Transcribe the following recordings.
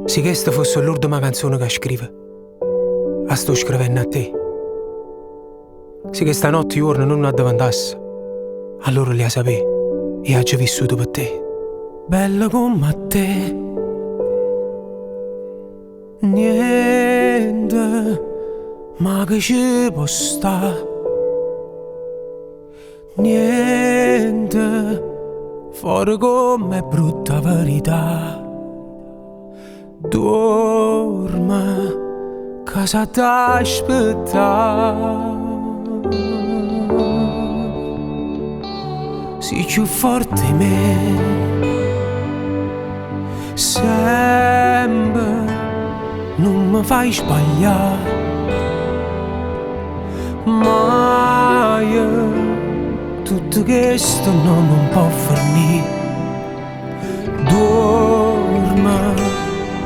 Si chesta fosse l'urdema canzone che scrivo, 'a sto scrivendo a te. Si chesta notte juorno nun addiventasse, allora l'hê 'a sapè, io aggio vissuto pe te. Bella comm' a te. Niente, ma che ce po' sta? Niente, fore comm'è brutta 'a verità. Duorme, ca s'ha da aspettà. Si cchiù forte 'e me, sempe nun me fai sbaglià. Maje tutto chesto no, nun po' fernì. Duorme,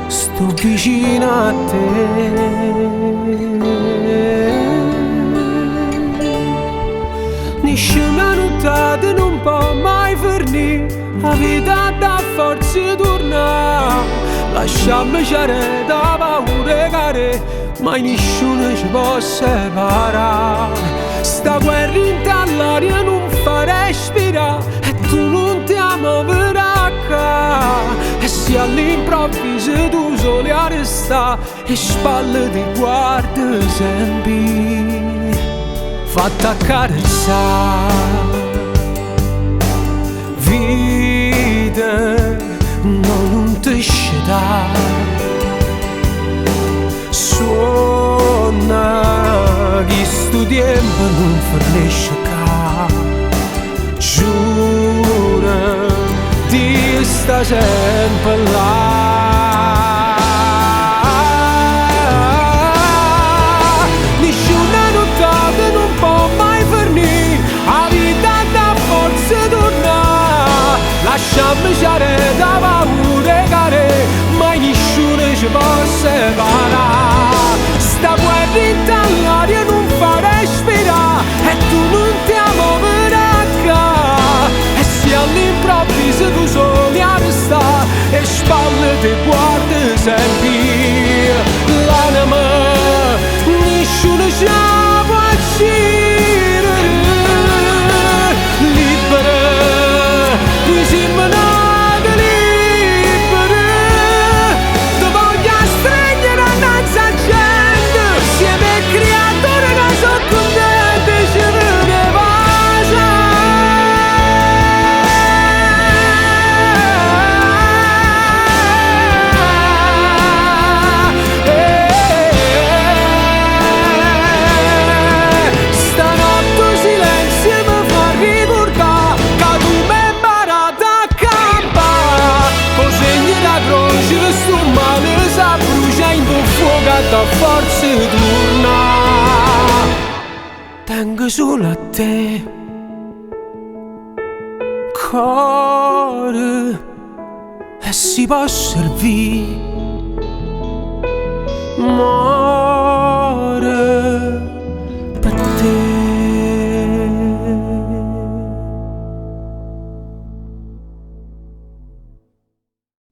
sto vicino a te. Nisciuna nuttata nun po' mai fernì, 'a vita adda a forza turnà. Lasciammoce aret 'a paura 'e carè, mai nisciuno ci può separà. Sta guerra 'int' all'aria nun fa respirà e tu nun ti muovere 'a ccà. E si all'improvviso tu sole a restà e spalle ti guardo sempre, fatta accarezzà. Vita, no, nun te scetà. Suonna, chistu tiempo nun fernesce ccà. Giura, Dio sta sempre là. Nisciuna nuttata nun po' mai fernì, 'a vita adda a forza turnà. Lasciammoce aret 'a paura 'e carè, mai nisciuno ci può separà. Sta guerra 'int' all'aria nun fa respirà e tu nun ti muovere 'a ccà. E si all'improvviso tu soli a restà e spalle ti guardi sempre l'anima, nisciuno ci può uccidere. Libera, noi siamo nati liberi. Ti voglio stringere annanz' 'a gente, siamo 'e creature che sono contenti, ci ne passa. Stanotte 'o silenzio mi fa ricordare che tu m'hai imparato a campare. Co segno da croce che sto male s'abbrucia in tuo fuoco a forza torna. Tengo solo a te. Core, e si può servire. More.